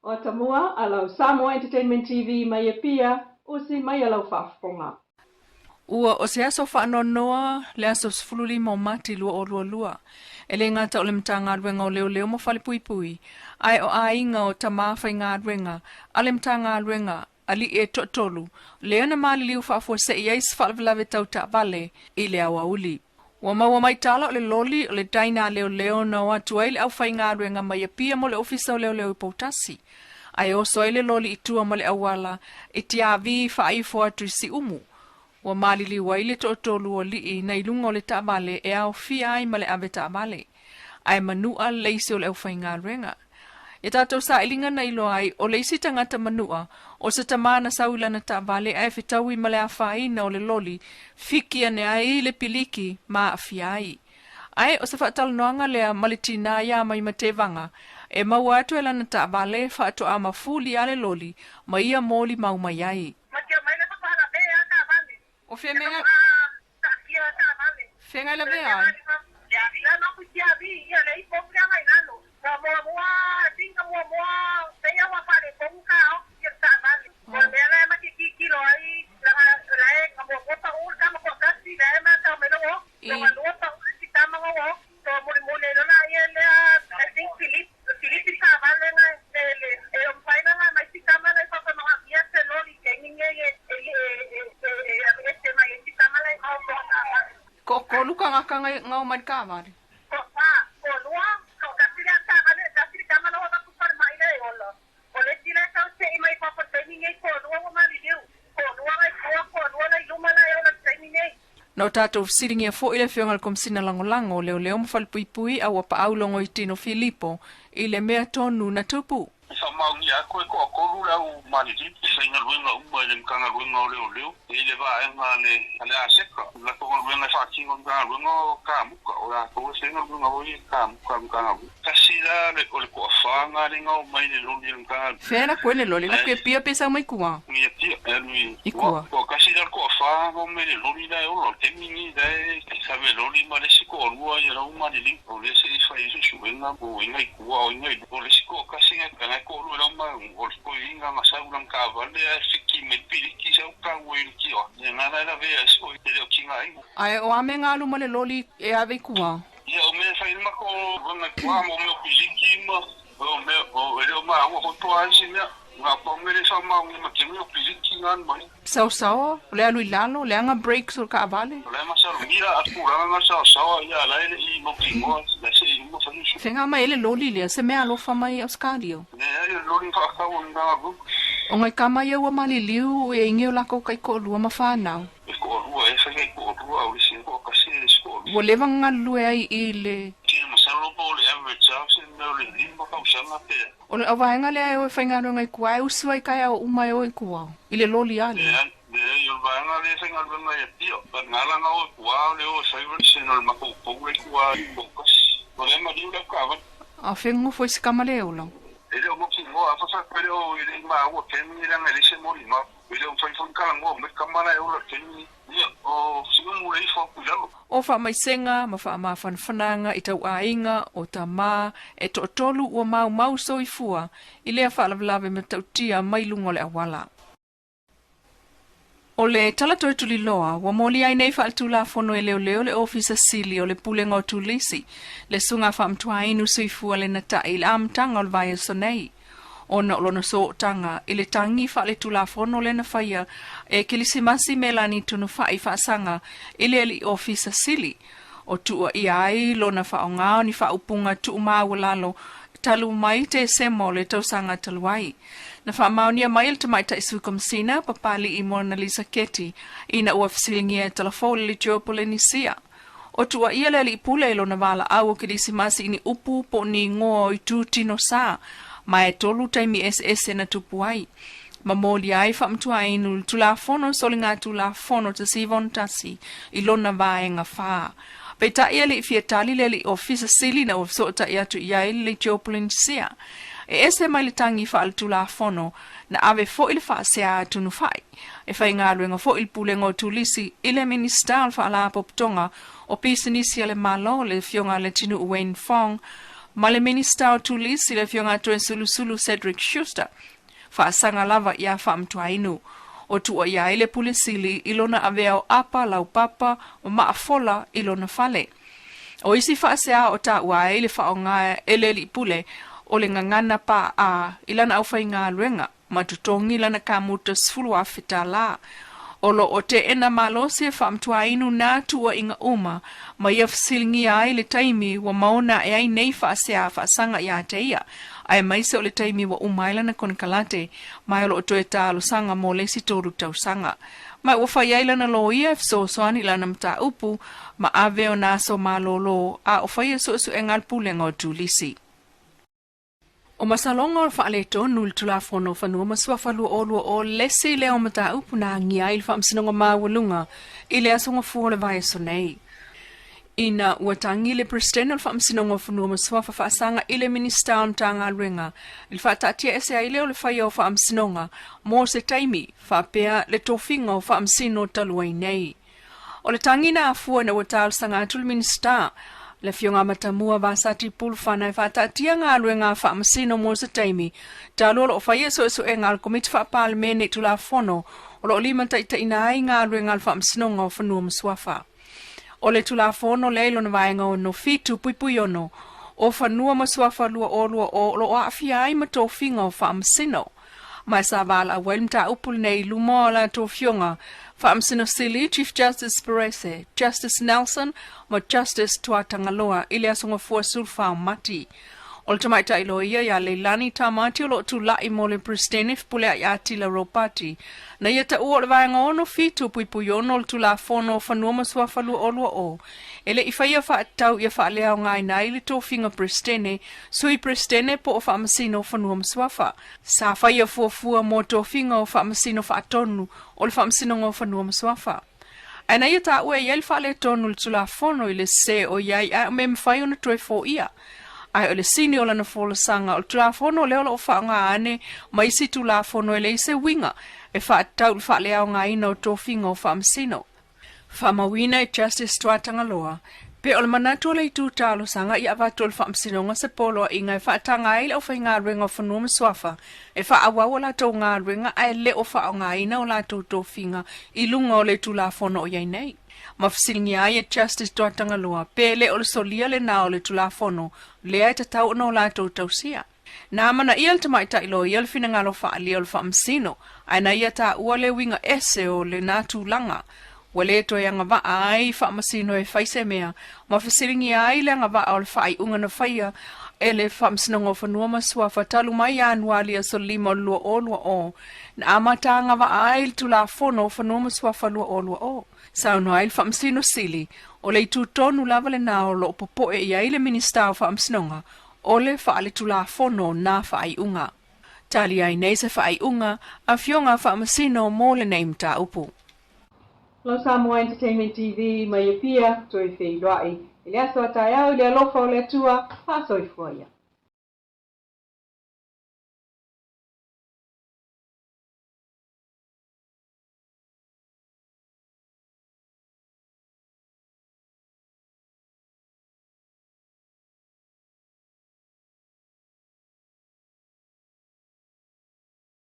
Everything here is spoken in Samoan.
O atamua a lau Samoa Entertainment TV mai Apia, usi mai a lau faafofoga. Ua o se aso faanoanoa le aso 15 o Mati 2022. E le gata o le Matagaluega o Leoleo ma Falepuipui, ae o aiga o tamā faigaluega a le Matagaluega alii e toatolu lea na maliliu faafuasei ai se faalavelave tau taavale i le aoauli. Ua maua mai tala o le loli o le daina a leoleo na o atu ai le aufaigaluega mai Apia mo le Ofisa o Leoleo i Poutasi, ae oso ai le loli i tua ma le auala i tiavi faaifo atu i Siumu. Ua maliliu ai le toatolu o alii na i luga o le taavale e aofia ai ma le ave taavale, ae manua le isi o le aufaigaluega. Ia tatou sailiga na iloa ai o le isi tagata manua o se tamā na sau i lana taavale ae fetaui ma le afaina o le loli, fiki ane ai le piliki ma aafia ai. Ae o se faatalanoaga lea ma le tinā iā Maimatevaga e maua atu e lana taavale faatoa mafuli a le loli ma ia molimau mai ai. O fea mea Feagai lavea ai. Toatolu tagata ngao mai le taavale. Na o tatou fesiligia foi le Afioga i le Komesina Lagolago o Leoleo ma Falepuipui a ua paau Logoitino Filipo i le mea tonu na tupu. E faamaonia atu e toatolu le au maliliu e faigaluega uma i le Matagaluega o Leoleo i le vaega a le a le Aseka. O le latou galuega e faatino e le Matagaluega o kamuta, o latou e faigaluega foi i kamuta a le Matagaluega. Tasi la le o le toafa na le na omai i le loli a le Matagaluega. Fea la koe le loli la koe pia pe sau mai kua? Ia pia e alu i kua. Toatasi la le toafa na omai i le loli la e ola. O le taimi lenei la e save loli ma le isi toalua ia lau maliliu. O lea se i fai ai suesuega po o ai na i tua o ai na i luma. O le isi toatasi na e toalua i lau malu o le toeaina na sau i lana taavale ae fiki mai le piliki sau tau ai i le tioata. Ia na la e lavea ai soi e le o tigaina. Ae o a mea na alu ma le loli e ave i kua? Ia o mea e fai ai le matou galuega i tua mo mea o piliki ma o mea o e le o maua foi po o a isi mea. Na pau mea lea e faamaonia ma te mea o piliki na alu mai. Saosaoa, o le alu i lalo, leaga brakes o le taavale. O la e masalomia a tulaga na saosaoa ia a la e le i mautinoa la se i uma fai usu. Fega mai ai le loli lea, se mea alofa mai Ausekalia. Leai o le loli na faatau e le Matagaluega. O ngai kama ia ua maliliu e inge o lakou kaikoolua ma fanau. E toalua e fai ai toalua a o le isi toatasi e le isi toalua. Ua leva na galulue ai i le. Ia masalo po o le average lava se mea o le 5 tausaga pe. O le auvaega lea e o e faigaluega i tua e usu ai taeao uma e o i tua i le loli a lea. Leai, leai, o le vaega lea e faigaluega i Apia, na ala na o i tua o le o e fai le o le matou pou lea i tua i Poutasi. O lea e maliu le aukavale. A o fea nofo i se kama le ola? E le o mautinoa, a fai atu e le o e le i maua keni leaga e leai se molimau. E le o mafai foi ona talanoa mai le tama la e ola i le taimi lenei. Ia, o Siumu e ifo atu i lalo. O faamaisega ma faamafanafanaga i tauaiga o tamā e toatolu ua maumau soifua i lea faalavelave matautia mai luga o le auala. O le tala toe tuliloa ua moli ai nei faaletulafono e leoleo le Ofisa Sili o le Pulega o Turisi, le Susuga Faamatuainu Soifua Lenatai i le amataga o le vaiaso nei. Ona o lona sootaga i le tagi faaletulafono lea na faia e Kilisimasi Melani Tunufa'i Faasaga i le Alii Ofisa Sili, o tuuaia ai lona faaaoga o ni faaupuga tuumaualalo talu mai Tesema o le tausaga talu ai. Na faamaonia mai e le Tamaitai Sui Komisina, Papali'i Monalisa Keti, ina ua fesiligia e Talafou le Leitio Polenisia. O tuuaia le alii pule i lona valaau o Kerisimasi i ni upu po o ni igoa o itu tino sa, ma e tolu taimi eseese na tupu ai. Mamolia ai faamatuainu le Tulafono Soligatulafono 1961 i lona vaega fa. Peitai e le i fia tali le alii ofisa sili ina ua fesootai atu i ai le Leitio Polenisia. E ese mai le tagi faaletulafono, na ave foi le faasea a Tunufai. E faigaluega foi le Pulega o Turisi i le Minisita o le Faalapotopotoga o Pisinisi a le Malo, le Afioga a Letinuu Wayne Fong, ma le Minista o Turisi le Afioga ia Toesulusulu Cedric Schuster, faasaga lava ia Faamatuainu. O tuuaia ai le Pule Sili i lona avea o apa, laupapa ma maafola i lona fale. O isi faasea o taua ai le faaaoga e le alii pule o le gagana paa i lana aufaigaluega ma totogi lana kamuta $10,000. O lo o teena malosi e Faamatuainu na tuuaiga uma ma ia fesiligia ai le taimi ua maona ae ai nei faasea faasaga ia te ia, aemaise o le taimi ua uma ai lana konekarate, ma o lo o toe talosaga mo le isi 3 tausaga. Ma ua fai ai lana loia e fesoasoani i lana mataupu ma ave ona aso malolo a o faia suesuega a le Pulega o Turisi. O masaloga o le faaletonu i le Tulafono o Fanua ma Suafa 2020 le isi lea o mataupu na agia ai le Faamasinoga Maualuga i le aso Gafua o le vaiaso nei. Ina ua tagi le Peresetene o le Faamasinoga o Fanua ma Suafa faasaga i le Minisita o Matagaluega i le faataatiaese ai lea o le faia o faamasinoga mo se taimi faapea le tofiga o faamasino talu ai nei. O le tagi na afua ina ua talosaga atu le Minisita, le Afioga Matamua Vasati Pulufana e faataatia galuega a faamasino mo se taimi talu o lo o faia suesuega a le Komiti Faa-Palemene i Tulafono o lo o limataitaiina ai galuega a le Faamasinoga o Fanua ma Suafa. O le Tulafono lea i lona vaega 67.6 o Fanua ma Suafa 2020 o lo o aafia ai ma tofiga o faamasino. Ma sa valaau ai le mataupu lenei i luma o latou afioga Faamasino Sili, Chief Justice Perese, Justice Nelson ma Justice Tuatagaloa i le aso Gafua 14 o Mati. O le tamaitai loia ia Leilani Tamati o lo o tulai mo le Peresetene Fepuleai Atila Ropati na ia taua o le vaega 67.6 o le Tulafono o Fanua ma Suafa 2020 e le i faia faatatau ia faaleaogaina ai le tofiga Peresetene, Sui Peresetene po o Faamasino o Fanua ma Suafa. Sa faia fuafua mo tofiga o Faamasino Faatonu o le Faamasinoga o Fanua ma Suafa. Ae na ia taua e i ai le faaletonu i le Tulafono i le sese o i ai ae o mea mafai ona toe foia. Ae o le sini o lana folasaga o le Tulafono lea o lo o faaaoga ane ma isi Tulafono e leai se uiga e faatatau i le faaleaogaina o tofiga o Faamasino. Faamauina e Justice Tuatagaloa, pe o le manatu o le itu talosaga ia avatu e le Faamasinoga se poloaiga e faataga ai le aufaigaluega o Fanua ma Suafa e faaauau a latou galuega ae le o faaaogaina o latou tofiga i luga o le Tulafono o i ai nei. Ma fesiligia ai e Justice Tuatagaloa pe le o le solia lena o le Tulafono lea e tatau ona o latou tausia. Na amanaia le tamaitai loia le finagalo faaalia o le faamasino, ae na ia taua le uiga ese o lena tulaga. Ua le toe agavaa ai i faamasino e fai se mea, ma fesiligia ai le agavaa o le faaiuga na faia e le Faamasinoga o Fanua ma Suafa talu mai Ianuali aso 5 o le 2020, na amata agavaa ai le Tulafono o Fanua ma Suafa 2020. Saunoa ai le Faamasino Sili, o le itu tonu lava lena o lo o popoe i ai le Minisita o Faamasinoga, o le faaletulafono na faaiuga. Tali ai nei se faaiuga, Afioga Faamasino mo lenei mataupu. Hello Samoa Entertainment TV mai Apia, toe feiloai i le aso a taeao i le alofa o le Atua, faasoifua ia.